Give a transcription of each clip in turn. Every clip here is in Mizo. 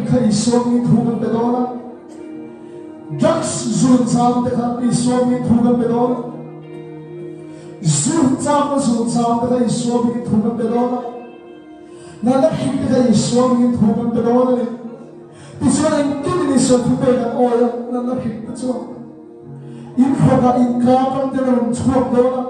hrik kha Isua hmingin thu kan pe dawn a. Drugs zun chang te kha Isua hmingin thu kan pe dawn a. Zu chakna zun chang te kha Isua hmingin thu kan pe dawn a. Natna hrik te kha Isua hmingin thu kan pe dawn a ni. Tichuan engtin in Isua thu pek an awi a, natna hrik te chuan in khawkah in ka atang ten a rawn chhuak dawn a.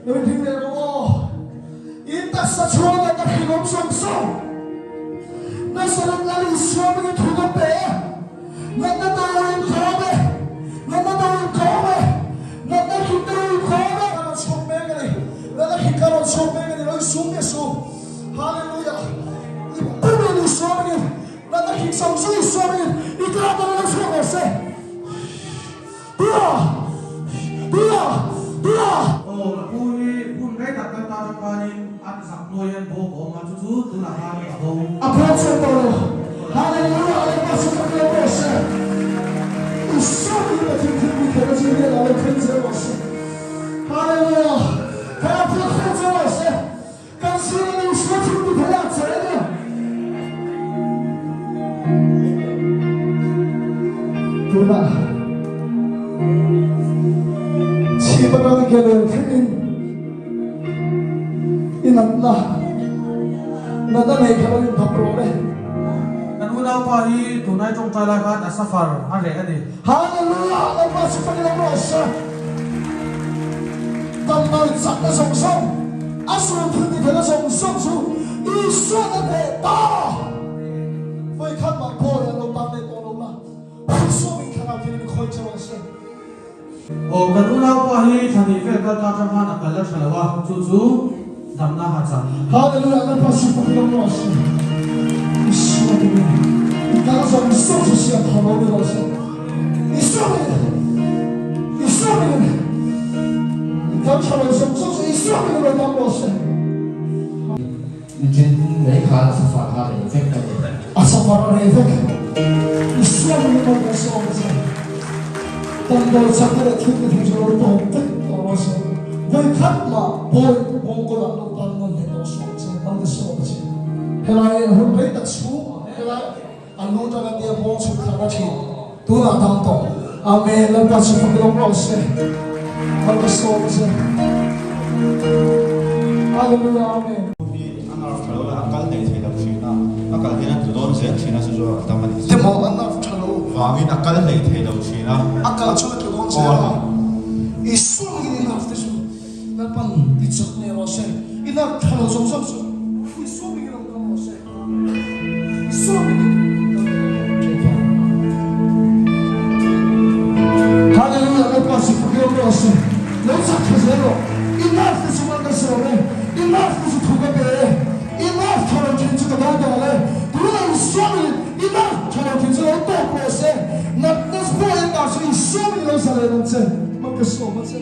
Nui ding leh rawh aw. In taksa chhuangah ka hrilawm sawng sawng. Nazareth Lal Isua hmingin thu ka pe e. Natna dawrin ka awm e. Natna dawrin ka awm e. Natna hrik dawrin ka awm e. Ka rawn chhuak mek a ni. Natna hrik ka rawn chhuak mek a ni. Lo insum miah suh. Hallelujah. I pumin Isua hmingin natna hrik sawng sawng Isua hmingin i ka dawrin lo chhuak rawh se. Aw, ka pu hi hun rei tak kan ta tang khanin an zak hnuai hian bawk a awm a, chu chu tunah khan a bo. A pawh chuan tawh lo. Hallelujah Lalpa chu ka tlawm rawh se. I sawi in Pathian thil mi theihna chu rial ah lo thleng zel rawh se. Hallelujah Kan a phut khawm zel rawh se. Kan zing in Isua thil ti thei ah che ni. Tunah chhip atang gelel thlengin i natna natna nei kha lo inthap rawh le. Kan unaupa hi tunai tawngtai lai khan a safar a reh a ni. Hallelujah! Lalpa chu ka ni lo rawh se. Damdawi chakna zawng zawng, a sur thil ti theihna zawng zawng chu Isua'n a hneh ta. Vawi khat mah Paul an lo tan leh tawh lo la, Phusumin thlarau thil in khawi che rawh se. Aw, kan unaupa hi thla hnih vel kal ta atang khan a kal la tha lo a, chu chu damna ha chang. Hallelujah, Lalpa chu ka ni lo rawh se. Isua nen i kal zawng zawng chu siam tha lo ni rawh se. Isua nen, Isua nen i kal tha lo zawng zawng chu Isua nen lo dam rawh se. Nichin mai khan a safar kha rei vek a ni. A safar a rei vek. Isua nen lo kan sawm a che. Damdawi chakna leh thil ti thei chu lo tawp vek tawh rawh se. Vawi khat mah bawi bawngkawl ah lo tan nawn leh tawh suh ang che, mal ka sawm a che. Helai hun rei tak chhung helai a lu tang a tia bawng chhuk thar a thin tunah dam tawh. Amen Lalpa chu fak lawm rawh se. Mal ka sawm a che. Hallelujah Amen. Hi a nerve tha lo la a kal nei thei lo thin a, a kal hian a tlu dawn zel thin a chu chu a dam a ni. Timaw a nerve tha lo. Vangin a kal nei thei lo thin a. A kal chu a tlu dawn zel a. I sum in i nerve te chu Lalpan ti chak nei rawh se. I nerve tha lo zawng zawng chu i sum in i lo dam rawh se. I sum in i Hallelujah Lalpa chu fak ilo rawh se. Lo chak tha zel rawh. I nerve te chu man ka sawm e. I nerve te chu thu ka pe e. I nerve tha lo thin chu ka do tawh le. Tunah i sum in I na tha lo thin chu lo tawp rawh se, natna pawh in dah chu i sawm in lo za leh ang che, hmang ka sawm a che.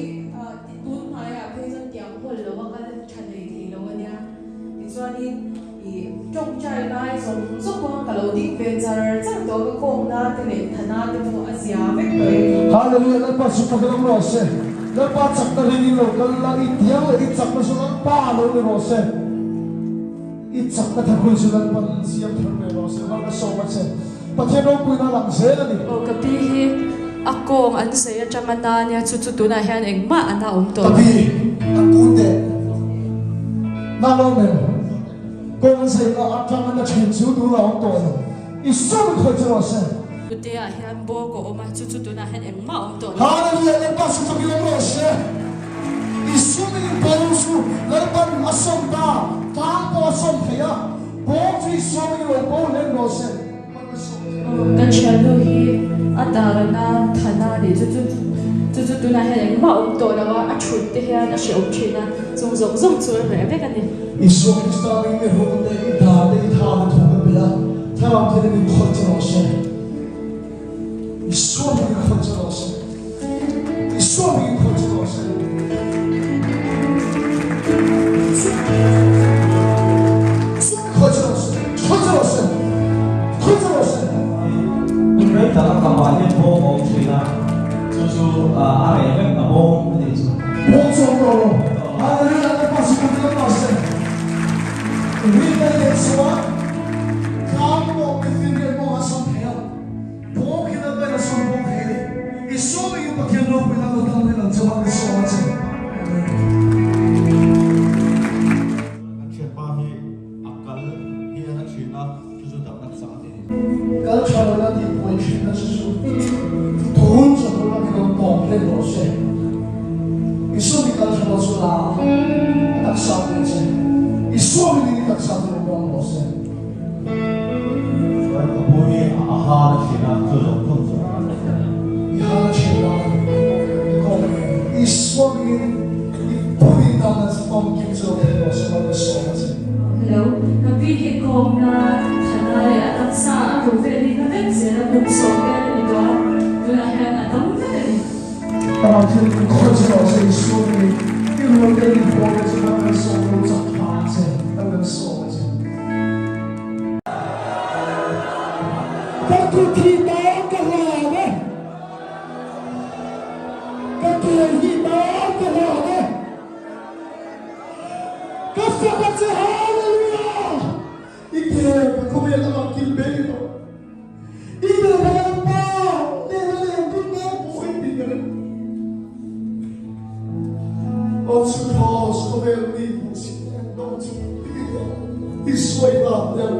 Tun hmaiah phei chuan tiang hawl lo a kal tha nei thei lo a nia. Tichuanin i tawngtai lai zawng zawng pawh ka lo ding ve char char tawh ka kawngna te leh thana te pawh a zia vek tawh e. Hallelujah Lalpa chu fak lam rawh se Lalpa chakna ring in lo kal la i tiang leh i chakna chu Lalpa lo ni rawh se. I chakna tha hui chu Lalpan siam thar ve rawh se, hmang ka sawm a che. Pathian ropuina a lang zel a ni. Aw ka pi hi a kawng an sei atang a na ania chu chu tunah hian engmah a na awm tawh Ka pi a kun teh na lo mel kawng an sei na atang a na thin chu tunah awm tawh lo i sum khawih chu rawh se. Hnute ah hian bawk a awm a chu chu tunah hian engmah a awm tawh lo. Hallelujah Lalpa chu fak i awm rawh se. I sum in bo chu Lalpan a sawm ta, tlang pawh a sawm thei a, bawng chu i sum in lo bo hlen rawh se. Hman ka sawm thei lo. Kan thiannu hi a tarana thana nih chu chu chu chu tunah hian engmah a awm tawh lo a, a thut te hian a hrehawm thin a, chung zawng zawng chu a reh vek a ni. Isua Krista ring mi rum te, i dar te, i tha te thu ka pe a, Thlarau thian in min khawih che rawh se. Isua hmingin khawn che rawh se. Isua hmingin khawn che rawh se. Khawn che rawh se. Khawn che rawh se. Khawn che rawh se. Hun rei tak a kamah hian bawng a awm thin a, chu chu a reh vek a bawng a nih chu. Bawng chu awm tawh lo. Hallelujah Lalpa chu ka biak rawh se. Rinna leh chuan tlang pawh mifin riat pawh a sawn thei a. Bawng hi Lalpa in a sawn bawk thei a ni. I sawmingin Pathian ropui nan lo dam hlel ang che mah ka sawm a che. Amen. Kan thianpa hi a kal hian a thin a, chu chu damna chang a ti a ni. Kal tha lo la tih buai thin na chu chu tun chu tun a min rawn tawp hlen rawh se. I sawmi kal tha lo chu la a taksa pui che. I sawmi ning i taksa chu rawn dawng rawh se. Chuan ka pu hi a ha na thin a, chu zawng zawng chu a ni. I ha na thin a, kawng i suamin i pui dan a famkim chu lo thei rawh se mal ka sawm a che. Hello, ka pi hi kawmna thana leh a taksa a ruh vel hi na vek zel a, kum sawm vel a ni tawh a, tunah hian a dam vek a ni. Amah thil in khawi che rawh se i suamin i rual te i pawl te chu mal kan sawm lo chak tha ang che, mal kan sawm a che. Ka kut hi tan ka hlan e, ka ke hi tan ka hlan e, ka fak a che Hallelujah! I ke ka khawvel a lang kil beng tawh. I ke ka Lalpa nena leng dun nan pawh in tih ka ring. Aw chu cross khawvel mi hmuh si en dawng chu i suai hlan deuh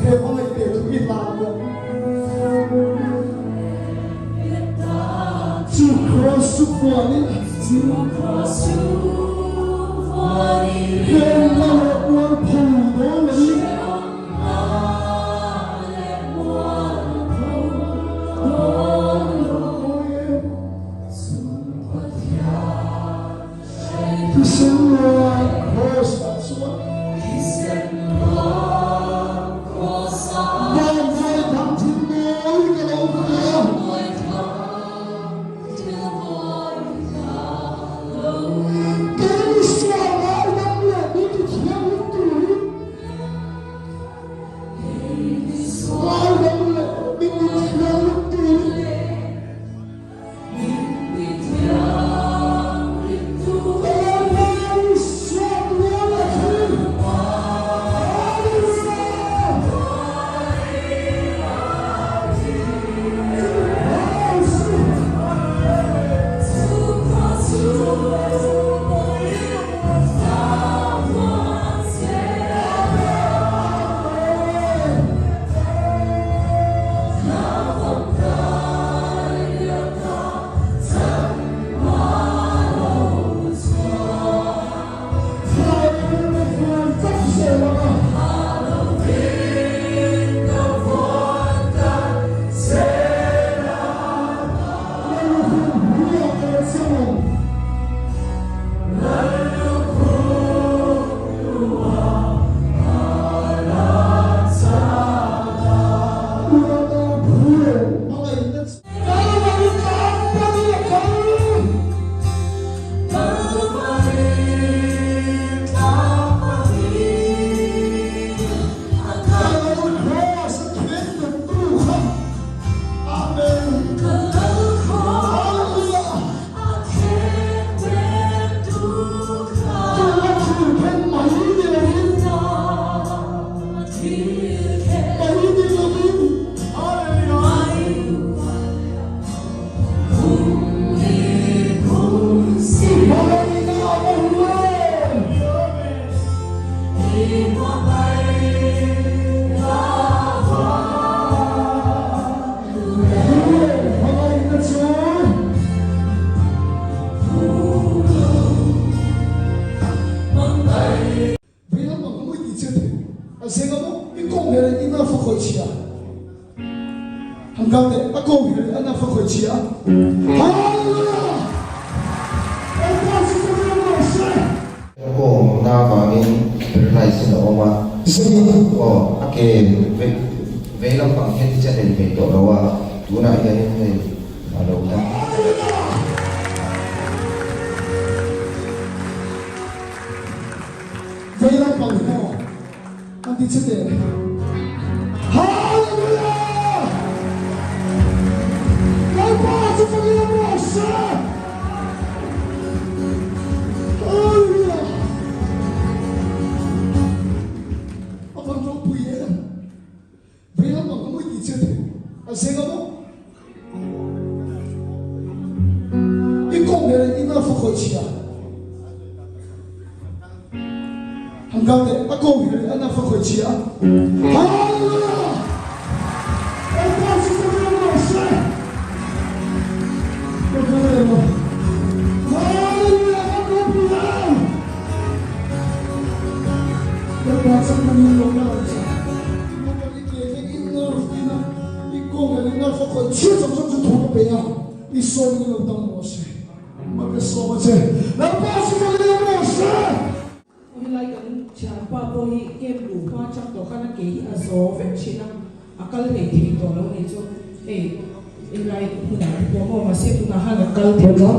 he hmangaih te thu i hlan deuh. Chu cross chu phuanin heng la leh mual pho dawn lo in. Thisen ruang cross ah chuan Vanvuai thang thil mawi ka lo hmu a. Kei Isua ngaidam leh min ti thianghlim turin Ngaidam leh min ti thianghlim turin Vei lampang ka mui ti che thei a zeng a maw i kawng her in a fa khawih chhia han kal teh a kawng her in a fa khawih chhia Hallelujah Lalpa chu ka biak rawh se. Ka kawng na vangin paralyze in a awm a. Zeng a. Aw a ke vei lampang hian i che hlei thei tawh lo a tunah hianin hei. a lo dam. Vei lampang hi maw an ti che teh. Hallelujah! Lalpa chu fakin awm rawh se! Hallelujah! A van ropui em! Vei lampang ka mawi ti che teh. A zeng a maw? I kawng ber in a fa khawih chhia. Han kal teh, a kawng ber in a fa khawih chhia. Hallelujah! Lalpa chu ka ring rawh se. Ka kal leh lo. Hallelujah! Kan ropui em! Lalpa chakna min lo la ang che. Naupang i ke vek in nerve in a. I kawng leh i nerve a khawih chhiat zawng zawng chu thu ka pe a, i sawi in lo dam rawh se. Ma ka sawm a che. Lalpa chu ka leng rawh se. Helai kan thianpa pawh hi camp luh hma chang tawh khan a ke hi a zaw vek thin a, a kal hlei thei tawh lo nih chu hei helai hmunah te pawh maw mahse tunah khan a kal thei tawh.